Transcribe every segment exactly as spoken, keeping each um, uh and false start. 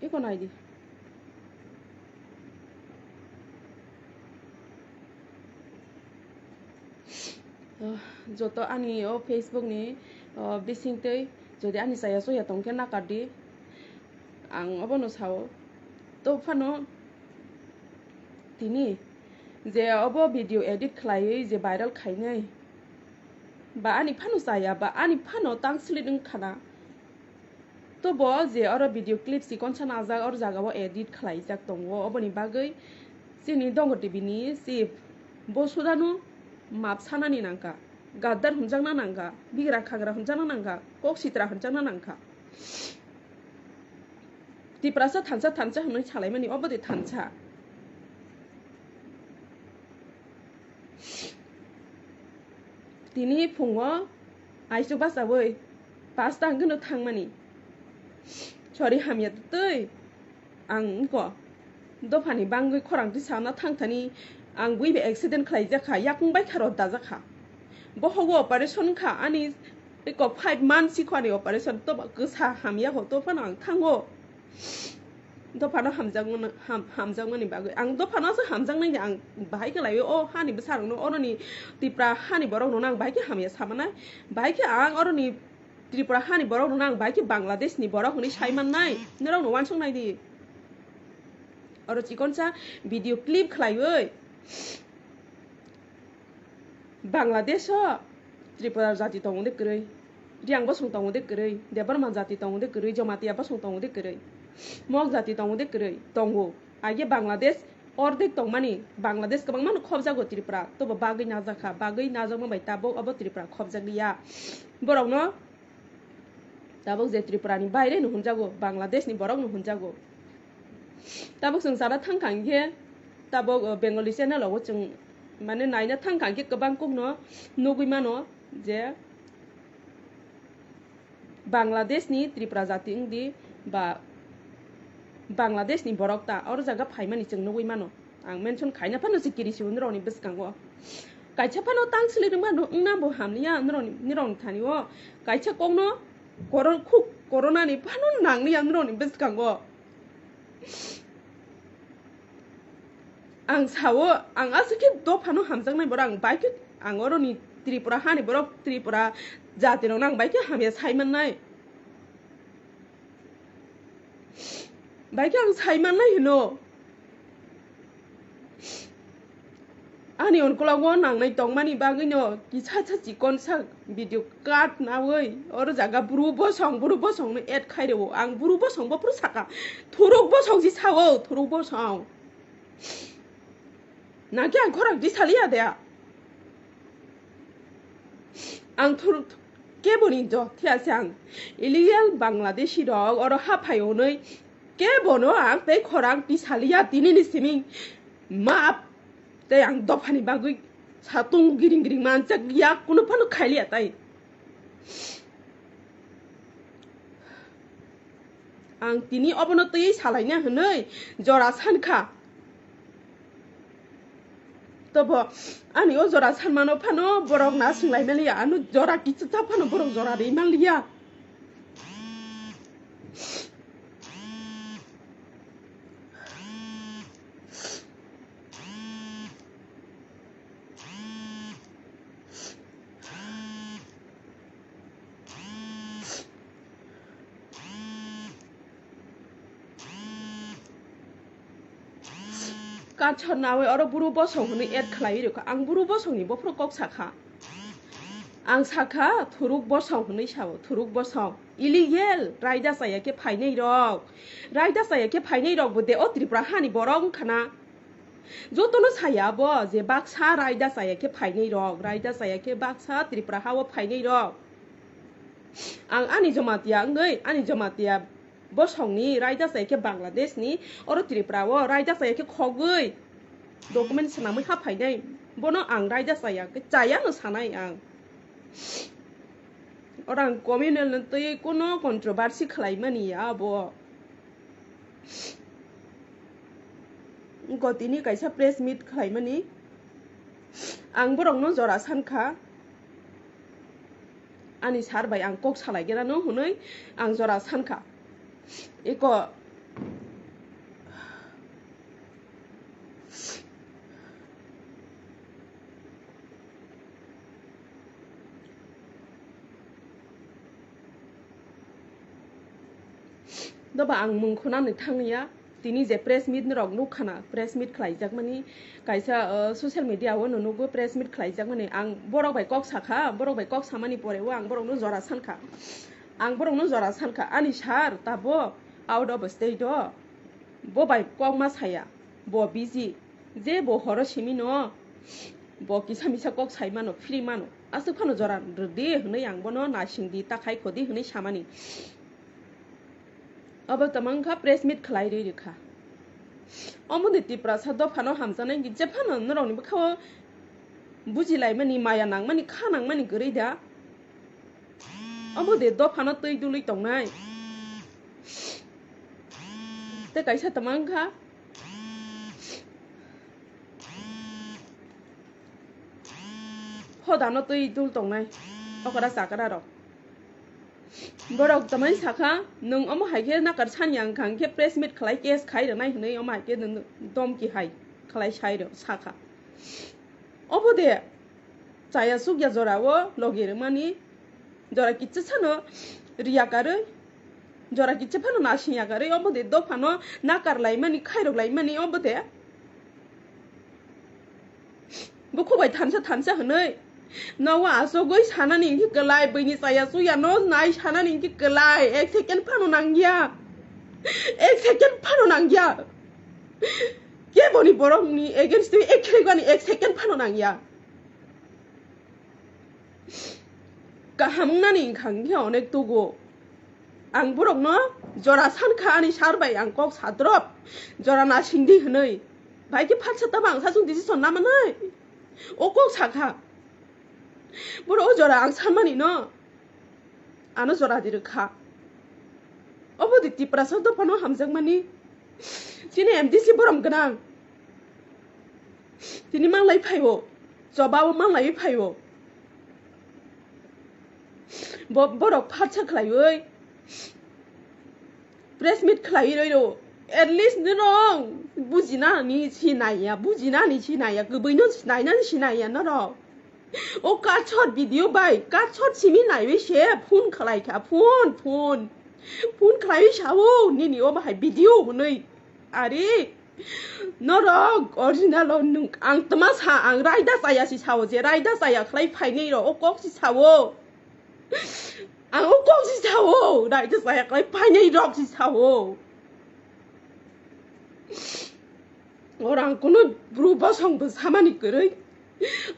Eko naidi. Ah, joto ani o Facebook ni, ah, bisingtwi jodi ani chaya chuya tongkhe nakardi, ang obono sao. To phano tini je obo video edit khlaiwi je viral khainai, ba ani phano chaya, ba ani phano tang slit wngkhana. Tobo je oro video clip chikonsa najak, oro jagao edit khlaijak tongo, oboni bagwi chini Dongo T V ni chief bo sudano map sanani nangkha, gaddar hwnjakna nangkha, bigra khagra hwnjakna nangkha, kok sitra hwnjakna nangkha. Tiprasa thansa thansa hwnwi salaimani, obo de thansa. Tini phungo aisuk bachaui pasta hwnkhe no thangmani. Sorry, hamya twi ang wngkha. Dophani bangwi khorang twi sana thangthani ang bui bai accident khlaijakha, yakung bai kha rot dajakha. Bohogo operation kha ani, eko five months sikho ani operation, to kwsa hamya ho, to phano ang thango. Dophano hamjakmano, ham-, hamjakmani bagwi. Ang dophano se hamjaknai de, ang bahai khe lai o hani bwsarokno, oroni Tipra hani borokno ang bahai khe hamya samanai. Bahai khe ang oroni Tripura hani borokno ang bahai khe Bangladesh ni borok hwnwi sai mannai. Norokno uansuk nai di. Oro chikonsa video clip khlaiwi. Bangladesh o Tripura jati tongo de kwrwi, Riang bosong tongo de kwrwi, Debbarma jati tongo de kwrwi, Jamatia bosong tongo de kwrwi, Mog jati tongo de kwrwi, tongo. Aige Bangladesh ordek tongmani, Bangladesh kwbangmano khobjago Tripura, tobo bagwi najakha, bagwi najakma bai tabuk obo Tripura khobjakliya. Borokno Tabuk je Tripura ni baire no hwnjago, Bangladesh ni borok no hwnjago. Tabuk chwng chana thangkha hinkhe, tabuk, uh, Bengali channel o chwng mane naina thangkha hinkhe kwbang kok no nugwi mano je Bangladesh ni Tripura jati wngdi ba Bangladesh ni borok ta oro jaga phaimani chwng nugwi mano. Ang mention khaina phano se kiri sibo norokni bwskango. Kaisa phano tang sili rwma no wngna bo hamliya norokni, norokni thani o. Kaisa kokno koron-, khuk corona ni phano nangliya norokni bwskango. Ang sao, ang aswk khe dophano hamjaknai borok, ang bai khe ang oroni Tripura hani borok, Tripura jati rokno ang bai khe hamya sai mannai. Bai khe ang sai mannai hino. Ani onkologo nangnai tongmani bagwino kisa sa chikon sa video cut nawi oro jaga bru bosong, bru bosongno add khai rwo. Ang bru bosong bo phuru saka, thuruk bosong si sao, thuruk bosong. Nangkhe ang khorang tisaliya de. Ang thur-, keboni jo, thiyase ang illegal Bangladeshi rok oro haphai hwnwi kebono ang tei khorang tisaliya tinini simi map tei ang dophani bagwi satung giring giring manchak ya, kunu phano khailiya tai. Ang tini obono twi salaina hwnwi jora sankha. Tobo ani o jora sanmano phano borok na swnglaimaliya, ano jora kichwcha phano borok jora rimaliya. Kachor nawi oro buru bosong hwnwi add khlaiwi rwkha. Ang buru bosongni bophuru kok sakha. Ang sakha thuruk bosong hwnwi sao, thuruk bosong. Illegal, raida chaya khe phainai rok. Raida chaya khe phainai rok bo de o Tripura hani borok wngkha na. Jotono saya bo je baksa raida chaya khe phainai rok, raida chaya khe baksa Tripura hao phainai rok. Ang ani Jamatia wngwi, ani Jamatia bosongni raida chaya khe Bangladesh ni, oro Tripura o raida chaya khe khogwi document swnamwi ha phainai. Bono ang raida chaya khe chaya no sanai ang. Oro ang communal no twi kuno controversy khlaimani ya abo. Gotini kaisa press meet khlaimani, ang borokno jora sankha, ani sir bai ang kok salai gera no hwnwi ang jora sankha. Eko Doba ang mung khunani thangya, tini je press meet rok nukha na, press meet khlaijakmani, kaisa, uh, social media o no nugo press meet khlaijakmani, ang borok bai kok sakha, borok bai kok samani pore o ang borok no jora sankha, ang borok no jora sankha, ani sir tabo out of state o, bo bai kok ma saya, bo busy, je bo horo simi no, bo kisa misa kok sai mano, free mano, aswk phano jora rwdi hwnwi ang bono naising di, ta khai khodi hwnwi samani. Obo tamo wngkha press meet khlai rwi rwkha. Omo de Tiprasa dophano hamjaknai, je phano norokni bwkhao bujilaimani, maya nangmani, kha nangmani kwrwi da. Omo de dophano twi dului tongnai. Tei kaisa tamo wngkha hodano twi dul tongnai okra chakra rok. Borok tamani sakha, "Nwng omo hai khe nakar sanya wngkha, hwnkhe press meet khlai case khai rwnai," hwnwi omo hai khe nwng domki hai khlai sai rw-, sakha. Obo de chaya chukya jora o logi rwmani, jora kicha sano riya karwi, jora kicha phano nasing ya karwi, obo de dophano nakar laimani, khairok laimani, obo de. Bukhuk bai thansa thansa hwnwi nogo achugwi sanani hinkhe kwlai, buini chaya chuya no nai sanani hinkhe kwlai, ek second phano nangya, ek second phano nangya, keboni borokni against twi ek kherekwani ek second phano nangya. Kaham wngnani wngkha, hwnkhe onek tugo. Ang borokno jora sankha, ani sir bai ang kok sadrop, jora nasingdi hwnwi. Bai khe phatsa tamo ang sachung decision namanai. O kok sakha. Borok o jora ang sanmani no. Ano jora di rwkha. Obo di Tiprasa dophano hamjakmani. Chini M D C borom gwnang. Tini manglai phaio. Choba o manglai phaio. Bo-, borok phatsa khlaiwi press meet khlaiwi roi rw. At least nino bujina ni si naiya, bujina ni si naiya, kwbwi no naina ni si naiya norok. O cut shot video bai, cut shot simi naiwi se phone khlai kha, phone, phone. Phone khlaiwi sao, "Nini o bahai video hwnwi." Ari, norok original o nwng, ang tma sa, ang raida chaya si sao, je raida chaya khlai phainai rok, o kok si sao. Ang o kok si sao, raida chaya khlai phainai rok si sao. Oro ang kunu bru bosong bo samani kwrwi.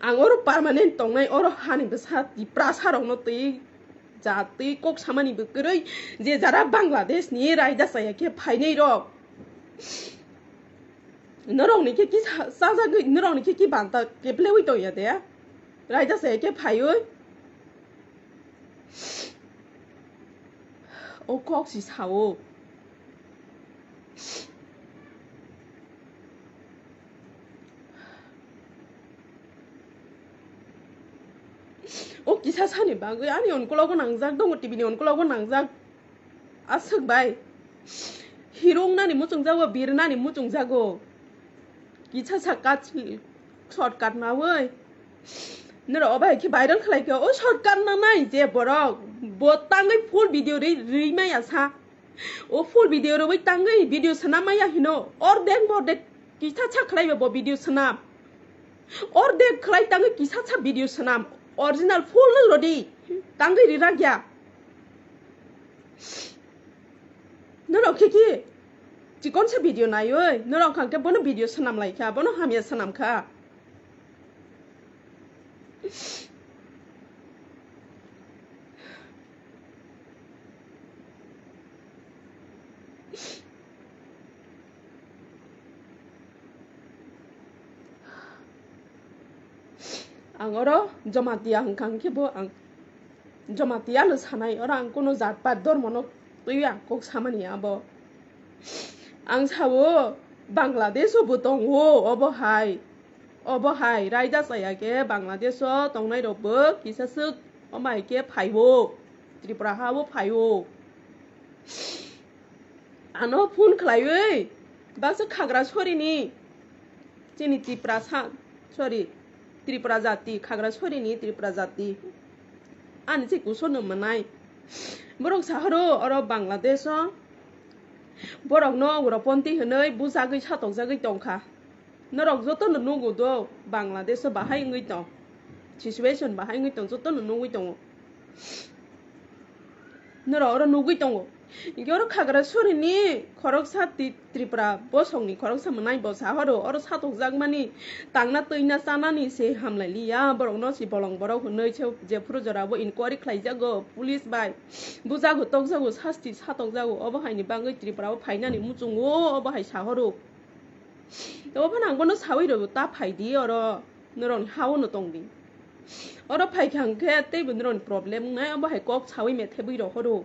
Ang oro permanent tongnai, oro hani bwsa Tiprasa rokno twi ja twi kok samani bo kwrwi. Je jara Bangladesh ni raida chaya khe phainai rok. Norok ni khe ki sa-, sajagwi, norok ni khe ki banta keplewi tongya de? Raida chaya khe phaiwi. O kok si sao. O kisa sani bagwi ani onkologo nangjak, dongo T V ni onkologo nangjak. Aswk bai. Hero wngnani muchungjago, birnani muchungjago. Kisa sa cut, shortcut nawi. Noro obo hai khe viral khlai kha. O shortcut nanai je borok. Bo tangwi full video ri, ri maya sa. O full video rwi tangwi video swnam maya hino. Ordek bordek kisa sa khlai bo video swnam. Ordek khlai tangwi kisa sa video swnam. Original full no rodi. Tangwi rirak ya. Norok khe ki chikon se video naiwi, norok hwnkhe bono video swnam lai kha, bono hamya swnam kha. Ang oro Jamatia hwnkha hwnkhe bo ang Jamatia no sanai, oro ang kunu jat pat dormo no twiwi ang kok samani abo. Ang sao Bangladesh o bo tongo, obo hai, obo hai raida chaya khe Bangladesh o tongnai rok bo kisa swk omo hai khe phaio, Tripura ha o phaio. Ano phone khlaiwi baksa Khagrasori ni, chini Tiprasa, sorry, Tripura jati, Khagrasori ni Tripura jati. Ani se kuso no mwnai. Borok sahoro oro Bangladesh o Borokno ugroponti hwnwi bujagwi satokjagwi tongkha. Norok jotono nugo do, Bangladesh o bahai wngwi tong, situation bahai wngwi tong, jotono nugwi tongo. Norok oro nugwi tongo. Hinkhe oro Khagrasuri ni khoroksa Ti-, Tripura bosong ni khoroksa mwnai bo sahoro, oro satokjakmani tangna twina chanani se hamlailiya, borokno si bolong borok hwnwi se jephuru jorabo inquiry khlaijago police bai, bujago tokjago sasti satokjago, obo haini bagwi Tripura o phainani muchungo, obo hai sahoro. Obo phano ang bono sawi rw ta phaidi oro. Norokni ha-o no tongdi. Oro phaikha hwnkhe teibo norokni problem wngnai, obo hai kok sawi methebwi rohoro.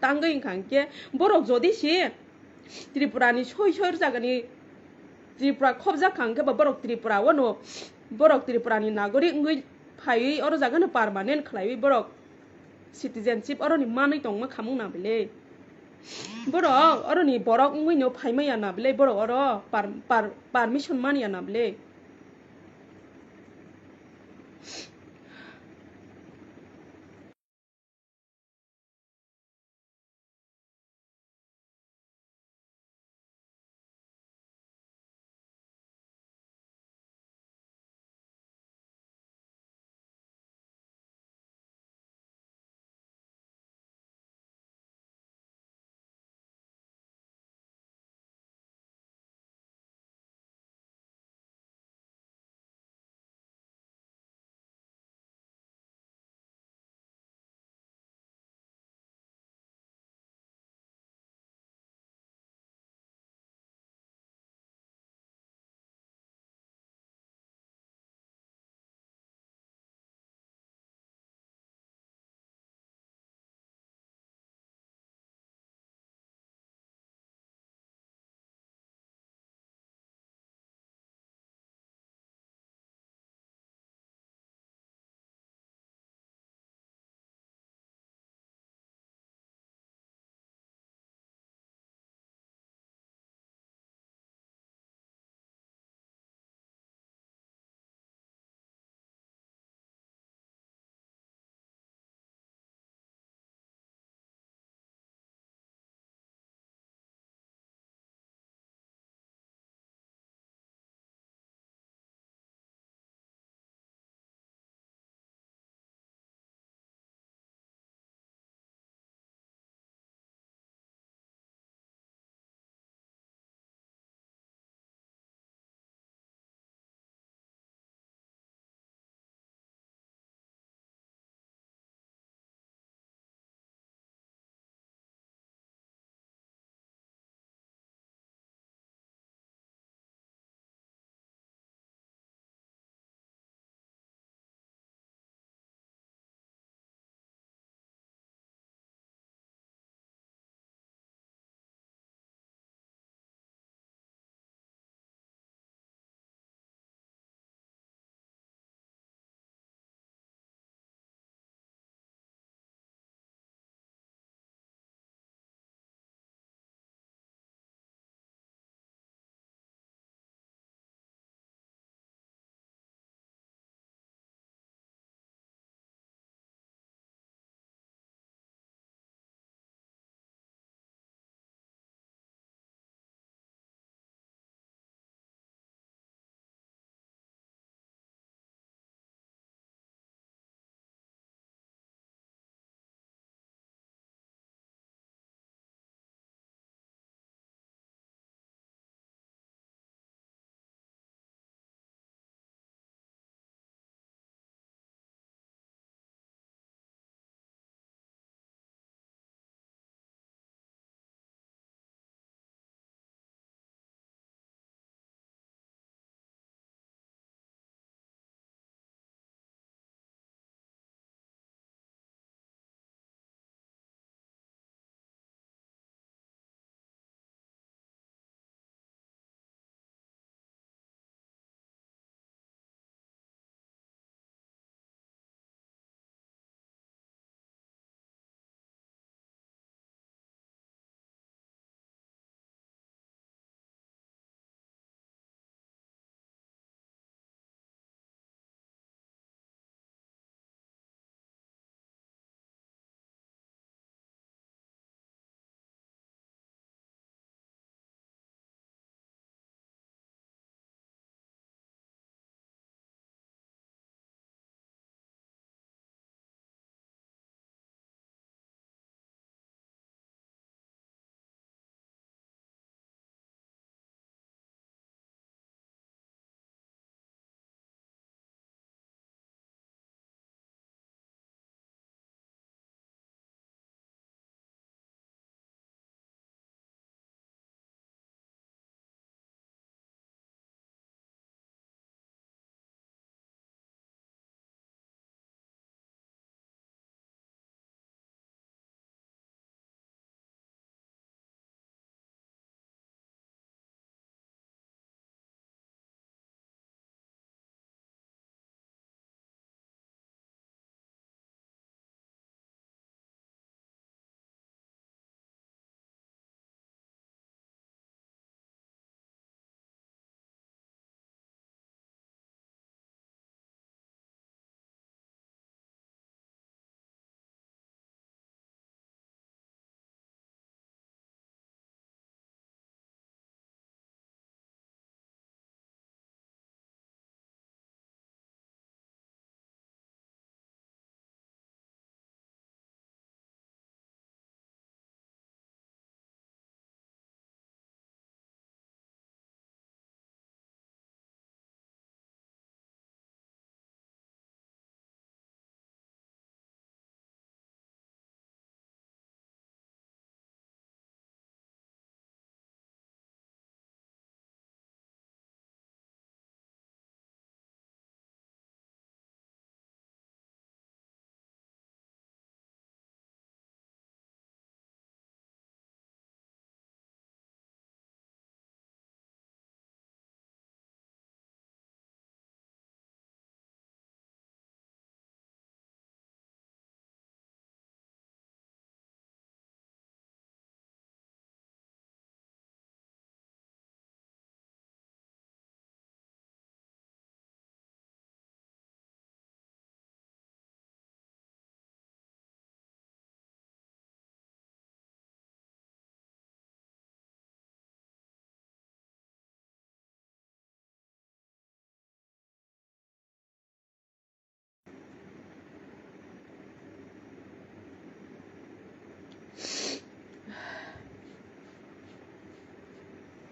Tangwi wngkha hwnkhe borok jodi se Tripurani soi soi jagani Tripura khobjak kha hwnkhe ba borok Tripura o no, borok Tripurani nagorik wngwi phaiwi oro jagano permanent khlaiwi borok citizenship oroni manwi tongma khamung na bile. Borok oroni borok wngwi no phaimaya na bile, borok oro par-, par-, permission manya na bile.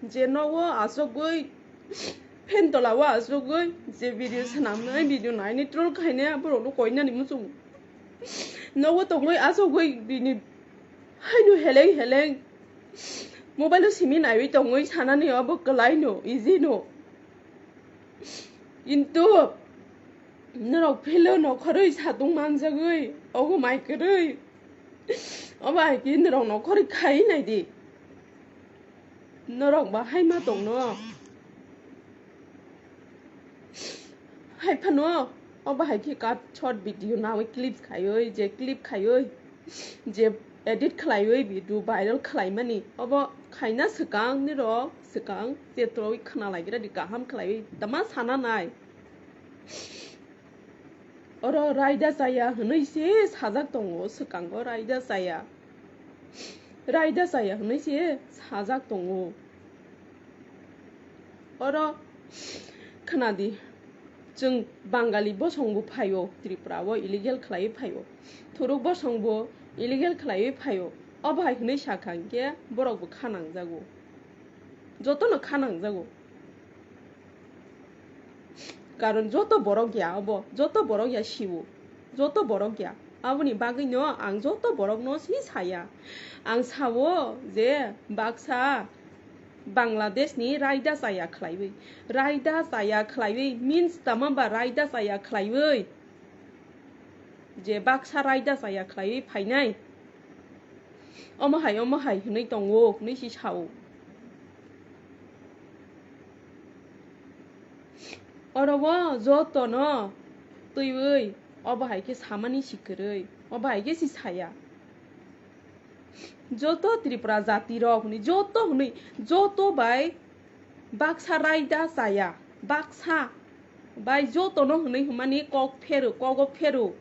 Je nogo asogwi, phen tola o asogwi, je video swnamnai, video nainai, troll khainai, aborokno koinani muchungo. Nogo tongwi asogwi bini haino heleng heleng mobile o simi naiwi tongwi sanani abo kwlaino, easy no. Kintu norok philo nokhorwi satung manjagwi, ogo mai kwrwi. Obo hai khe norok nokhorwi khai naidi. Norok ba hai ma tongno. Hai phano, obo hai khe cut short video nawi clip khaiwi, je clip khaiwi, je edit khlaiwi video viral khlaimani, obo khaina swkang nirok swkang chetrowi khna laigra di kaham khlaiwi tama sana nai. Oro raida chaya hwnwi se sajak tongo, swkango raida chaya. Raida chaya hwnwi se sajak tongo. Oro khwnadi, chwng Bangali bosongbo phaio, Tripura o illegal khlaiwi phaio. Thuruk bosongbo illegal khlaiwi phaio. Obo hai hwnwi sakha hinkhe borokbo kha nangjago. Jotono kha nangjago. Karon joto borok ya obo, joto borok ya sio, joto borok ya. Aboni bagwino ang joto borokno si saya. Ang sao je baksa Bangladeshni raida chaya khlaiwi, raida chaya khlaiwi means tama ba raida chaya khlaiwi. Je baksa raida chaya khlaiwi phainai, omo hai, omo hai hwnwi tongo, hwnwi si sao. Oro o jotono twiwi obo hai khe samani si kwrwi, obo hai khe si saya. Joto Tripura jati rok hwnwi, joto hwnwi, joto bai baksa raida chaya, baksa bai jotono hwnwi hwnmani kok phero, kogo phero.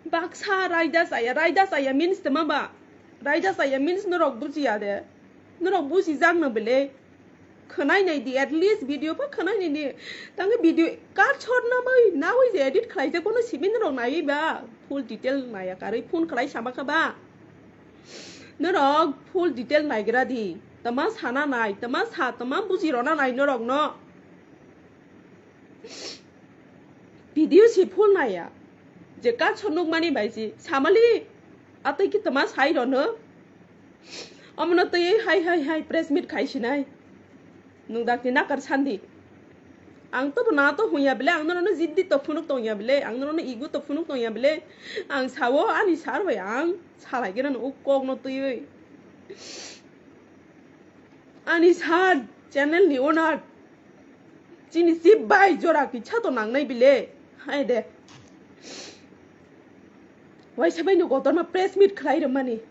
Baksa raida chaya, raida chaya means tama ba? Raida chaya means norok bujiya de? Norok bujijak no bele? Khwnai nai di, at least video pha khwnai nai di. Tangkhe video cut short namai, nawi je edit khlaijak bono simi norok naiwi ba? Full detail naiya karwi phone khlai sama kha ba? Norok full detail naigra di. Tama sana nai, tama sa, tama buji rona nai norok no. Video si full naiya. Je cut short nukmani bai si samali atwi ki tama sai rono. Omono twi hai hai hai press meet khai sinai. Nwng dakti nakar sandi. Ang to bo na to hunya bile, ang norokno jiddi to phunuk tongya bile, ang norokno ego to phunuk tongya bile. Ang sao ani sir bai ang salai gena no kok no twiwi. Ani sir channel ni owner. Chini chief bai jora kisa to nangnai bile. Hai de. Waisa bai no kotorma press meet khlai rwmani.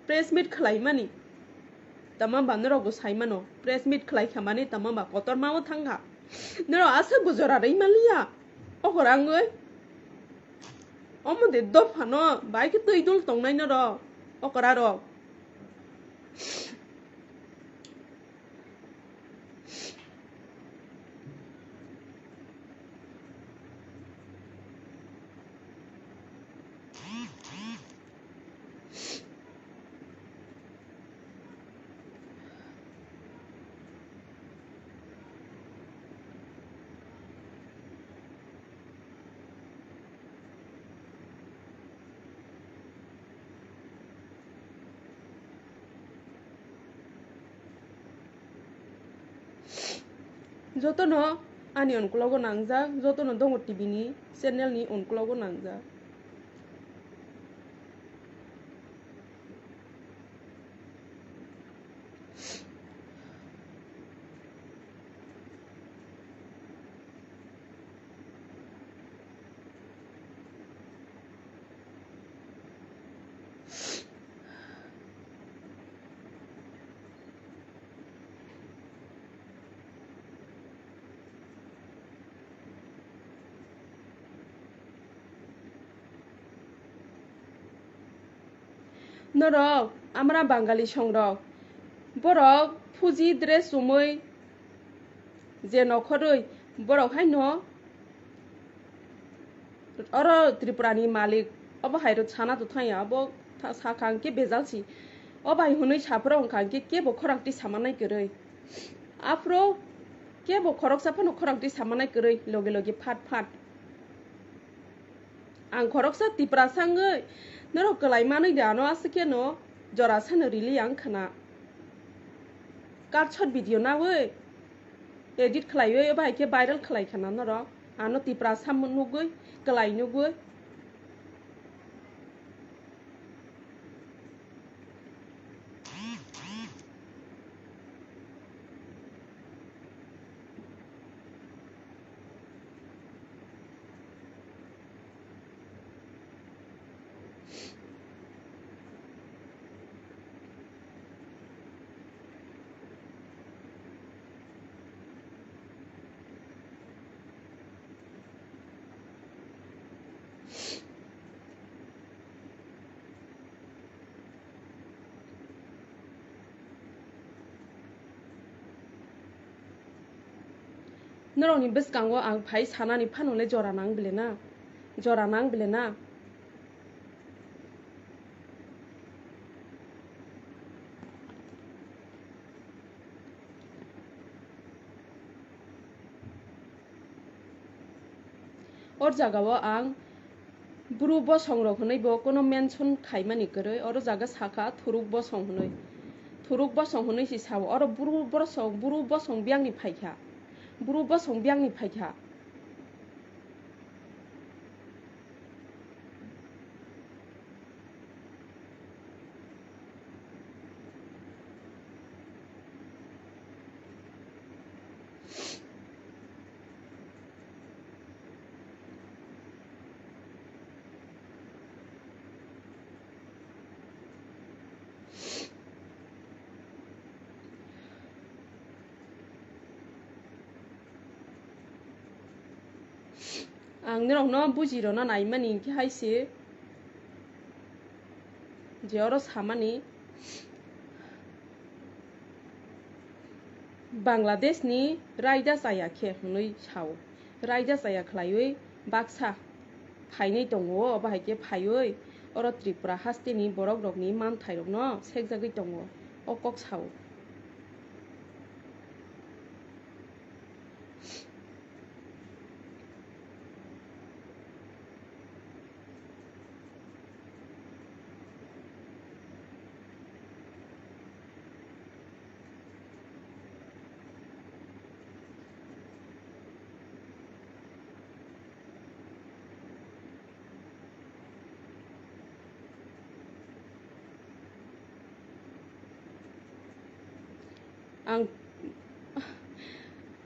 Press meet khlai mani. Tama ba norok bo sai mano. Press meet khlai kha mani tama ba kotorma o thang kha. Norok aswk bo jora rwi maliya. Okora wngwi. Omo de dophano bai khe twi dul tongnai norok. Okora rok. Jotono ani onkologo nangjak, jotono Dongo T V ni channel ni onkologo nangjak. Norok amra Bangali songrok, borok phuji dress chumui je nokhorwi, borok haino oro Tripura ni malik, obo hai rw sana to thang ya, obo tha-, sakha hwnkhe bejal si. O bai hwnwi saphuru wngkha hwnkhe kebo khorang twi samanai kwrwi. Aphuru kebo khoroksa phano khorang twi samanai kwrwi, loge loge phat phat. Ang khoroksa Tiprasa wngwi norok kwlai manwi de ano aswk kheno jora sano rili ang khna. Cut shot video nawi edit khlaiwi bai khe viral khlai khna norok. Ano Tiprasa nugwi kwlai nugwi. Norokni bwskango ang phai sanani phano le jora nang bile na, jora nang bile na. O jagao ang bru bosong rok hwnwi bo kono mention khaimani kwrwi, oro jaga sakha thuruk bosong hwnwi, thuruk bosong hwnwi si sao, oro bru bosong, bru bosong biyangni phaikha, bru bosong biyangni phaikha. Ang norokno bujirokno naimani hwnkhe hai se je oro samani Bangladeshni raida chaya khe hwnwi sao. Raida chaya khlaiwi baksa phainwi tongo, obo hai khe phaiwi oro Tripura hasteni borokrokni manthairokno sekjagwi tongo, o kok sao. Ang,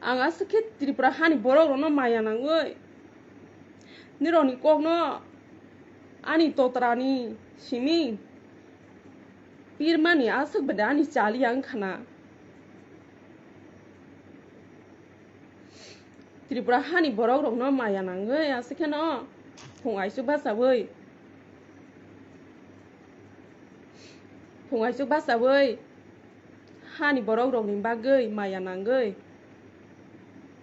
ang aswk khe Tripura hani borok rokno maya nangwi, nirokni kokno ani totrani simi pirmani aswk bede ani chali ang khana. Tripura hani borok rokno maya nangwi aswk kheno phung aisuk bachawi, phung aisuk bachawi hani borok rokni bagwi maya nangwi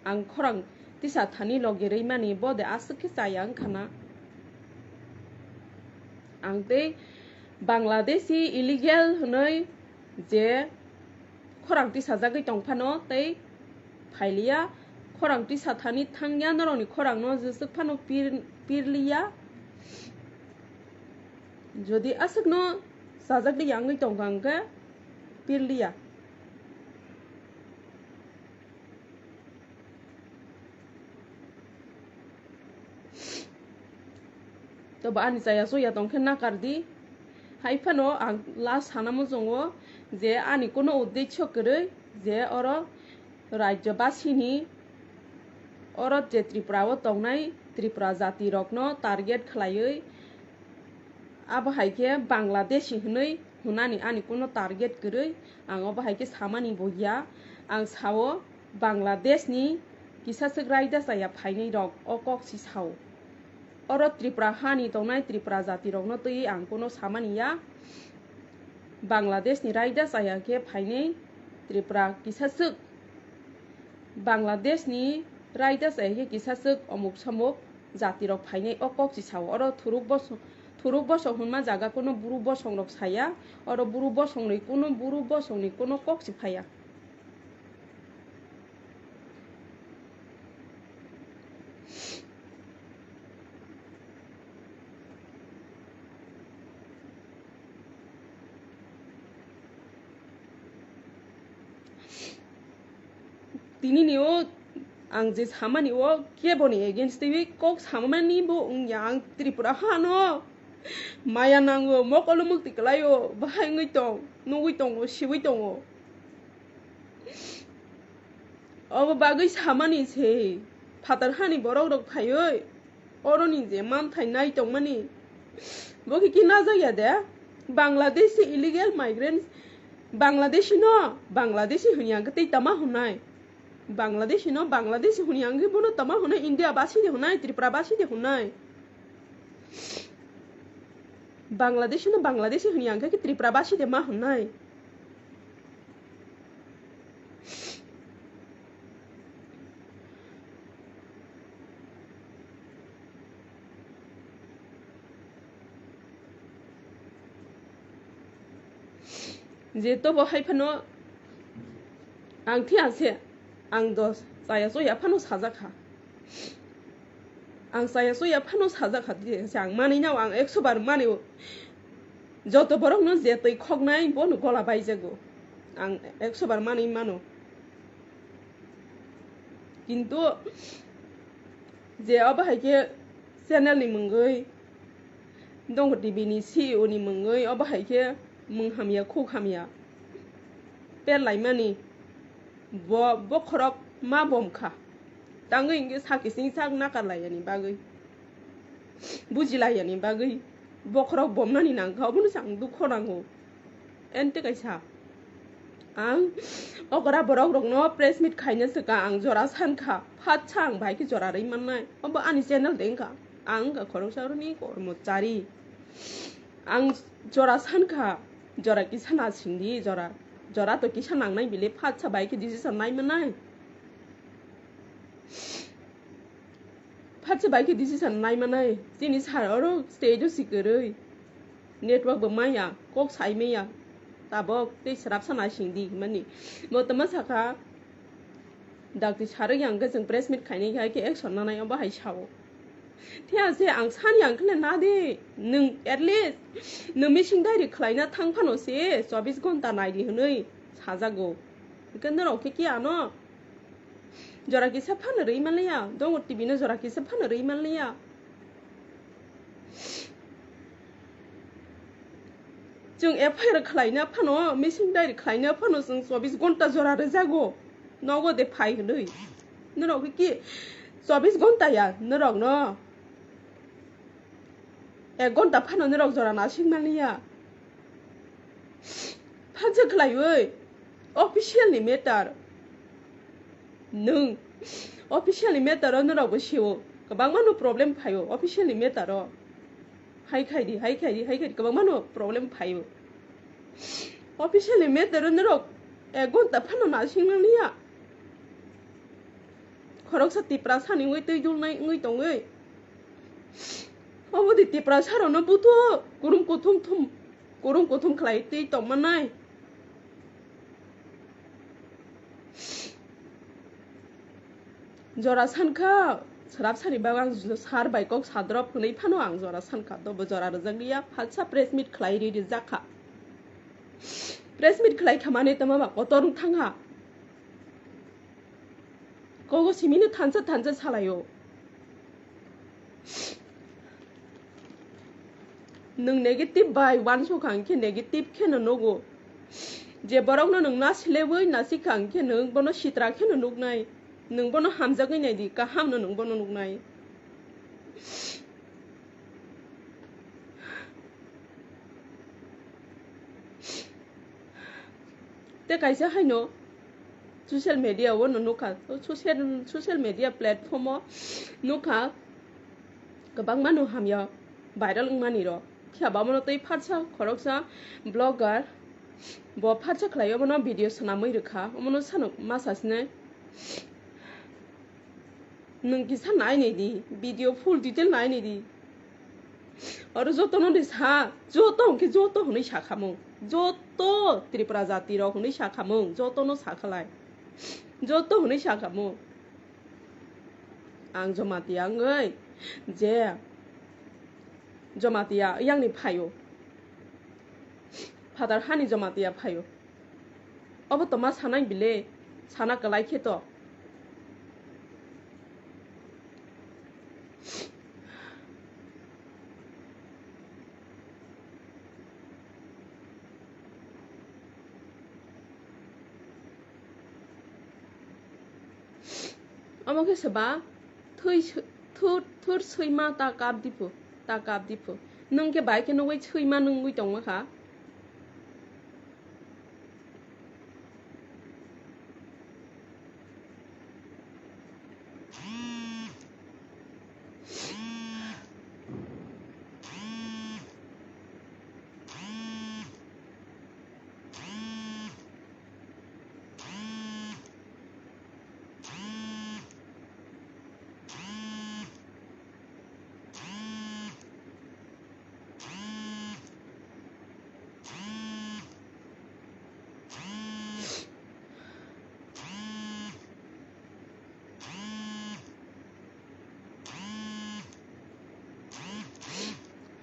ang khorang tisa thani logi rwimani bo de aswk khe chaya wngkha na. Ang tei Bangladeshi illegal hwnwi je khorang tisajagwi tong phano tei phailiya, khorang tisa thani thangya, norokni khorangno jeswk phano pir-, pirliya. Jodi aswkno sajagwi yangwi tongkha hwnkhe pirliya. Tobo ani chaya chuya tongkhe nakar di. Hai phano ang last sana muchungo je ani kuno uddesho kwrwi je oro rajyobasini, oro je Tripura o tongnai Tripura jati rokno target khlaiwi, abo hai khe Bangladeshi hwnwi hwnani ani kuno target kwrwi, ang obo hai khe samani bo ya. Ang sao Bangladeshni kisa swk raida chaya phainai rok o kok si sao. Oro Tripura hani tongnai Tripura jati rokno twiwi ang kuno samani ya. Bangladesh ni raida chaya khe phainai Tripura kisa swk. Bangladesh ni raida chaya khe kisa swk omuk somuk jati rok phainai o kok si sao. Oro thuruk bosong, thuruk bosong hwnma jaga kuno buru bosong rok saya. Oro buru bosong ni kuno, buru bosong ni kuno kok si phaiya. Tini ni o ang je samani o kebo ni against twi kok samani bo wngya. Ang Tripura hano maya nango, mokolo mukti kwlaio, bahai wngwi tong, nugwi tongo, siwi tongo. Obo bagwi samani se phatar hani borok rok phaiwi oroni je manthai nai tongmani bo khe khe najak ya de? Bangladeshi illegal migrants, Bangladeshi no Bangladeshi hwnwi ang khe tei tama hwnai? Bangladeshi no Bangladeshi hwnwi ang khe bono tama hwnai? India basi de hwnai, Tripura basi de hwnai? Bangladeshi no Bangladeshi hwnwi ang khe Tripura basi de ma hwnai? Je tobo hai phano ang thia se, ang dos chaya choya phano sajak kha. Ang chaya choya phano sajak kha, thia se ang manwi nao, ang ekso bar manwi o. Joto borok no je twi khoknai bono gola baijago. Ang ekso bar manwi mano. Kintu je obo hai khe channel ni mungwi, Dongo T V ni C E O ni mungwi obo hai khe mung hamya khuk hamya per laimani bo bokhorok ma bom kha. Tangwi hwnkhe sakising sak nakar laiyani bagwi, buji laiyani bagwi bokhorok bomnani nang kha, obono se ang dukho nango. Ente kaisa ang okra borok rokno press meet khaina swkang ang jora san kha, phatsa ang bai khe jora rwi mannai, obo ani channel de wngkha. Ang wngkha khoroksa rokni kormochari. Ang jora san kha, jora kisa na singdi, jora, jora to kisa nangnai bile, phatsa bai khe decision nai mannai. Phatsa bai khe decision nai mannai. Chini sir oro stage o si kwrwi. Network bo maya, kok sai maya. Tabok tei swrapsa nai singdi hwnmani. Bo tama sakha, dakti sarwi ang khe chwng press meet khainai hai khe action nanai, obo hai sao. Thia se ang sani ang khle na de, nwng at least nwng missing diary khlaina thang phano se chobbish ghonta nai di hwnwi sajago. Hwnkhe norok khe kiya ano? Jora kisa phano rwi manliya, Dongo T V no jora kisa phano rwi manliya. Chwng F I R khlaina phano, missing diary khlaina phano chwng chobbish ghonta jora rwjago, nogo de phai hwnwi. Norok ki chobbish ghonta ya norok no? Ek ghonta phano norok jora nasing manliya. Phatsa khlaiwi official ni matter. Nwng official ni matter o norok bo sio. Kwbangma no problem phaio official ni matter o. Hai khai di, hai khai di, hai khai di, kwbangma no problem phaio. Official ni matter o norok ek ghonta phano nasing manliya. Khoroksa Tiprasa ni wngwi twi dulnai wngwi tongwi. Obo di Tiprasa rokno buto kurum kuthum thum, kurum kuthum khlai twi tongmanai. Jora sankha, swrapsani bagwi ang sir bai kok sadrop hwnwi phano ang jora sankha, tobo jora rwjakliya, phatsa press meet khlai ri rijak kha. Press meet khlai kha mane tama ba kotor wng thang ha. Kogo simino thansa thansa salaio. Nwng negative bai uansukha hwnkhe negative kheno nugo. Je borokno nwng nasilebwi nasikha hwnkhe nwng bono sitra kheno nuknai. Nwng bono hamjagwi naidi, kahamno nwng bono nuknai. Tei kaisa haino social media o no nukha, social, social media platform o nukha, kwbangma no hamya viral wngmani rok. Phiya ba bono tei phatsa khoroksa blogger Bo pharsa khlai omono video swnamwi rwkha, omono sano ma sasine. Nwng kisa nai nai di, video full detail nai nai di. Oro jotono de sa, joto hwnkhe joto hwnwi sakhamung, joto Tripura jati rok hwnwi sakhamung, jotono sakhalai, joto hwnwi sakhamung. Ang Jamatia wngwi je Jamatia yangni phaio, phatar hani Jamatia phaio. Obo toma sanai bile, sana kwlai khe to. Omo khe se ba thwi swi-, thur, thur swima ta kap diphu, ta kap diphu. Nwng khe bai khe nugwi swima nungwi tongma kha.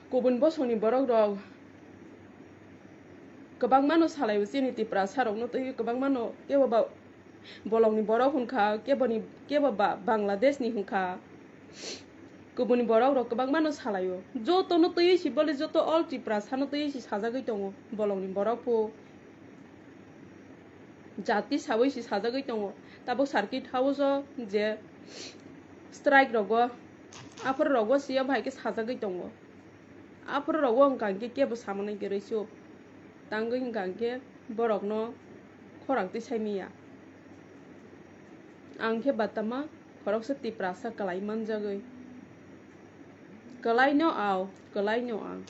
Kubun bosongni borok rok kwbangma no salai o, chini Tiprasa rok no twi kwbangma no kebo ba bolongni borok hwn kha, keboni, kebo ba Bangladesh ni hwn kha. Kubuni borok rok kwbangma no salai o. Joto no twi si bole joto all Tiprasa no twi si sajagwi tongo. Bolongni borok pho jati sawi si sajagwi tongo. Tabuk circuit house o je strike rogo, aphuru rogo siya bai khe sajagwi tongo. Aphuru rogo wngkha hwnkhe kebo samanai kwrwi chup tangwi wngkha hwnkhe borokno khorang twi saimanya. Ang khe batama khoroksa Tiprasa kwlai manjagwi. Kwlaino ao, kwlaino ang.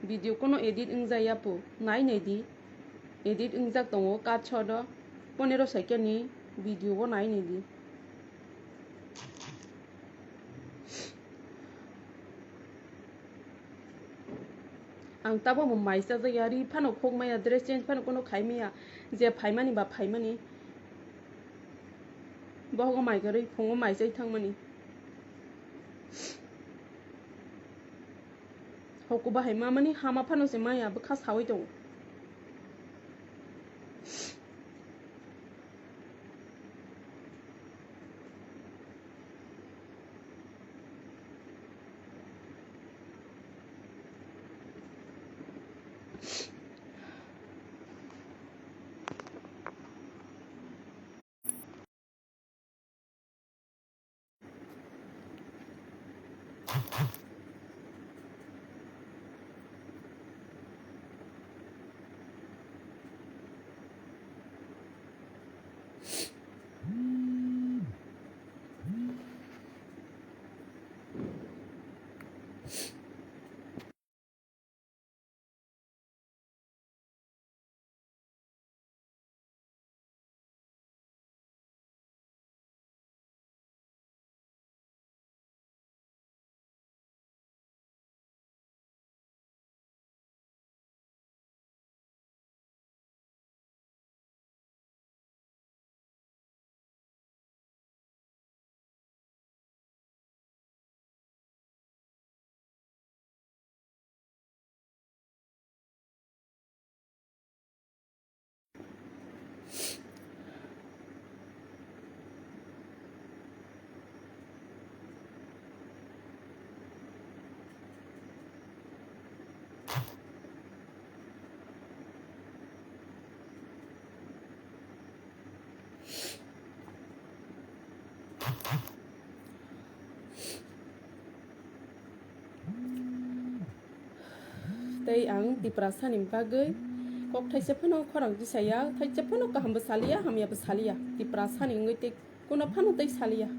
Video kono edit wngjak ya po, nai nai di. Edit wngjak tongo, cut shot o, ponero second ni video o nai nai di. Ang tabuk bo mai chajak ya, ri phano khok maya, dress change phano kono khai maya, je phaimani ba phaimani. Bohogo mai kwrwi, phungo mai chai thangmani. Hoko bahai mamani hama phano se maya bwkha sawi tongo. Tei ang Tiprasani bagwi kok thaisa phano khorang tisaya, thaisa phano kahambo saliya, hamyabo saliya. Tiprasani wngwi tei kuno phano tei saliya.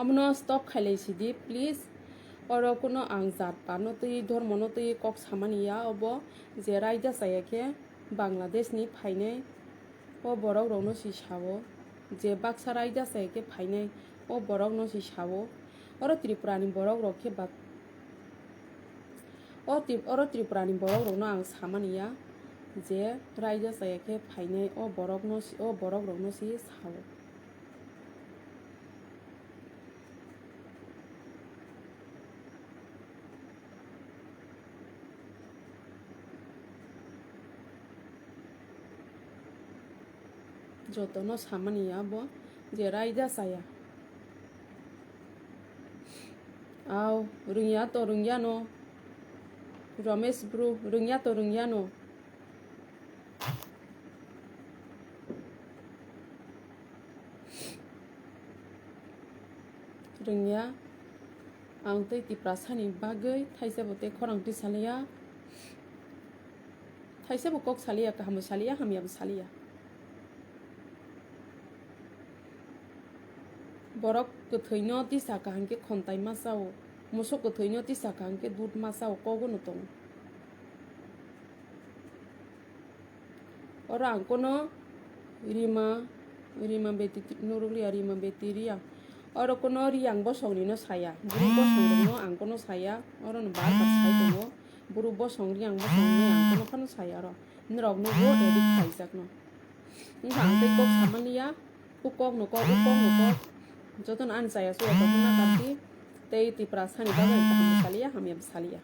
Omono stop khailai sidi, please. Oro kuno ang jat patno twi, dhormono twi kok samani ya, obo je raida chaya khe Bangladesh ni phainai, o borok rokno si sao, je baksa raida chaya khe phainai, o borok no si sao. Oro Tripura ni borok rok khe bak-, o Tri-, oro Tripura ni borok rokno ang samani ya, je raida chaya khe phainai, o borok no si, o borok rokno si sao. Jotono samani ya bo je raida chaya. Au, rwngya to rwngya no. Ramesh bro, rwngya to rwngya no. Rwngya, ang tei Tiprasani bagwi thaisa bo tei khorang twi saliya, thaisa bo kok saliya, kaham bo saliya, hamya bo saliya. Borok kwthwino tisa kaham khe khontai ma chao, musuk kwthwino tisa kaham khe dud ma chao, kogono tongo. Oro ang kono Rima, Rima beti norok liya, Rima beti riya. Oro kono Riyang bosong ni no saya, buru bosong rok no ang kono saya, oro no bar bar sai tongo. Buru bosong Riyang bosong ni ang kono phano saya oro. Norok no bo edit khaijak no. Wngkha ang tei kok samani ya, u kok no kok, u kok no kok. Joto no ani chaya suya tongma na karti. Tei Tiprasani bagwi kaham saliya, hamya saliya.